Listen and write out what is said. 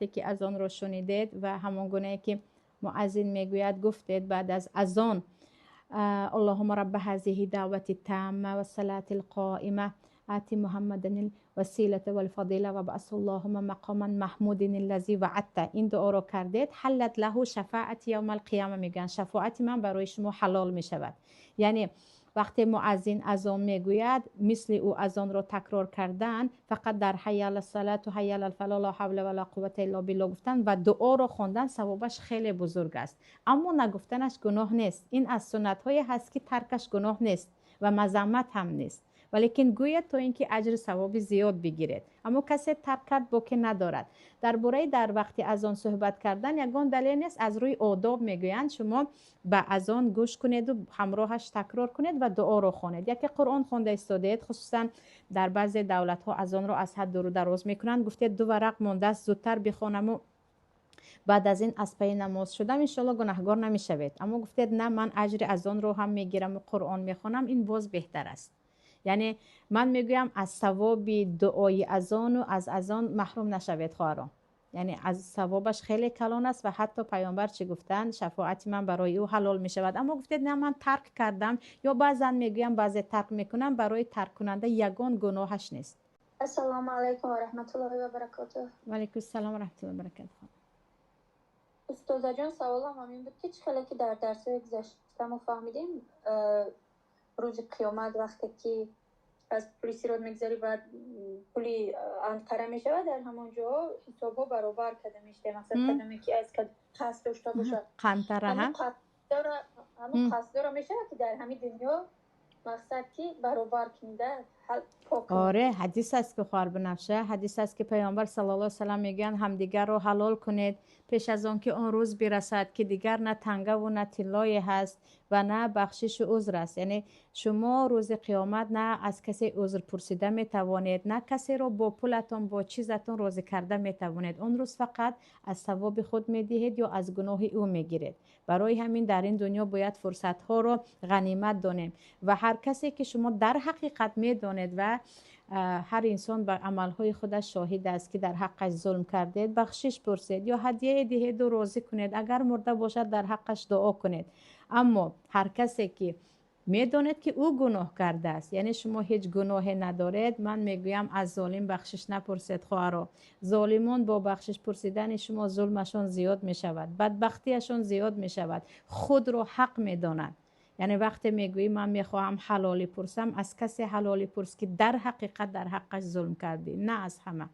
Вақте ки азонро шунидед ва ҳамон гунае ки муаззин мегӯяд, гуфтед баъд аз азон: «Аллоҳумма рабба ҳазиҳи даъвати тамма ва салати лқоима ати Муҳаммадан василата валфадила вабъасу Аллоҳумма мақоман маҳмудин аллази ваъадта. Ин дуоро кардед, ҳаллат лаҳу шафаати явма алқияма, мегӯянд, шафоати ман барои шумо ҳалол мешавад. Яъне вақте муаззин азон мегӯяд, мисли ӯ азонро такрор кардан, фақат дар ҳайя алассалату ҳайя алалфалоҳ, ла ҳавла вала қуввата илла биллоҳ гуфтан ва дуоро хондан савобаш хеле бузург аст, аммо нагуфтанаш гуноҳ нест. Ин аз суннатҳое ҳаст, ки таркаш гуноҳ нест ва мазаммат ҳам нест, валекин гӯяд, то ин ки аҷри савоби зиёд бигиред. Аммо касе тарк кард, боке надорад. Дар бораи дар вақти азон суҳбат кардан ягон далел нест. Аз рӯи одоб мегӯянд, шумо ба азон гӯш кунеду ҳамроҳаш такрор кунед ва дуоро хонед. Яке Қуръон хонда истодед, хусусан дар баъзе давлатҳо азонро аз ҳад дуру дароз мекунанд, гуфтед: «Ду варақ мондааст, зудтар бихонаму баъд аз ин аз пайи намоз шудам», иншоалло гунаҳгор намешавед. Аммо гуфтед: «На, ман аҷри азонро ҳам мегираму Қуръон мехонам», ин боз беҳтар аст. Яъне ман мегӯям, аз савоби дуои азону аз азон маҳрум нашавед, хоҳарон. Яъне аз савобаш хеле калон аст ва ҳатто Паёмбар чӣ гуфтанд? Шафоати ман барои ӯ ҳалол мешавад. Аммо гуфтед: «На, ман тарк кардам», ё баъзан мегӯям, баъзе тарк мекунам, барои тарккунанда ягон гуноҳаш нест. Ассалому алайкум ва раҳматуллоҳи ва баракотуҳ. Ва алайкум ассалом ва раҳматуллоҳи ва баракотуҳ. Устозаҷон, саволам ҳамин буд, ки чӣ хеле ки дар дарсҳои гузашта мо фаҳмидем, рӯзи қиёмат вақте ки аз пули Сирот мегузарӣ, баъд пули Анқара мешавад, дар ҳамон ҷо ҳисобҳо баробар карда мешавад, мақсад, кадоме ки аз қасд дошта бошад. Қантара. Ҳамун қасдора мешавад, ки дар ҳамин дунё, мақсад, ки баробар кунида. Оре, ҳадис аст, ки хоҳар Бинафша, ҳадис аст, ки Паёмбар саллаллоҳу салам мегӯянд: «Ҳамдигарро ҳалол кунед пеш аз он ки он рӯз бирасад, ки дигар на тангаву на тиллое ҳаст ва на бахшишу узр аст». Яъне шумо рӯзи қиёмат на аз касе узр пурсида метавонед, на касеро бо пулатон, бо чизатон розӣ карда метавонед. Он рӯз фақат аз савоби худ медиҳед ё аз гуноҳи ӯ мегиред. Барои ҳамин дар ин дунё бояд фурсатҳоро ғанимат донем ва ҳар касе ки шумо дар ҳақиқат медонед, ва ҳар инсон ба амалҳои худаш шоҳид аст, ки дар ҳаққаш зулм кардед, бахшиш пурсед ё ҳадияе диҳеду розӣ кунед. Агар мурда бошад, дар ҳаққаш дуо кунед. Аммо ҳар касе ки медонед, ки ӯ гуноҳ кардааст, яъне шумо ҳеҷ гуноҳе надоред, ман мегӯям, аз золим бахшиш напурсед, хоҳаро. Золимон бо бахшиш пурсидани шумо зулмашон зиёд мешавад, бадбахтиашон зиёд мешавад, худро ҳақ медонад. Яъне вақте мегӯӣ: «Ман мехоҳам ҳалолӣ пурсам», аз касе ҳалолӣ пурс, ки дар ҳақиқат дар ҳаққаш зулм кардӣ, на аз ҳама.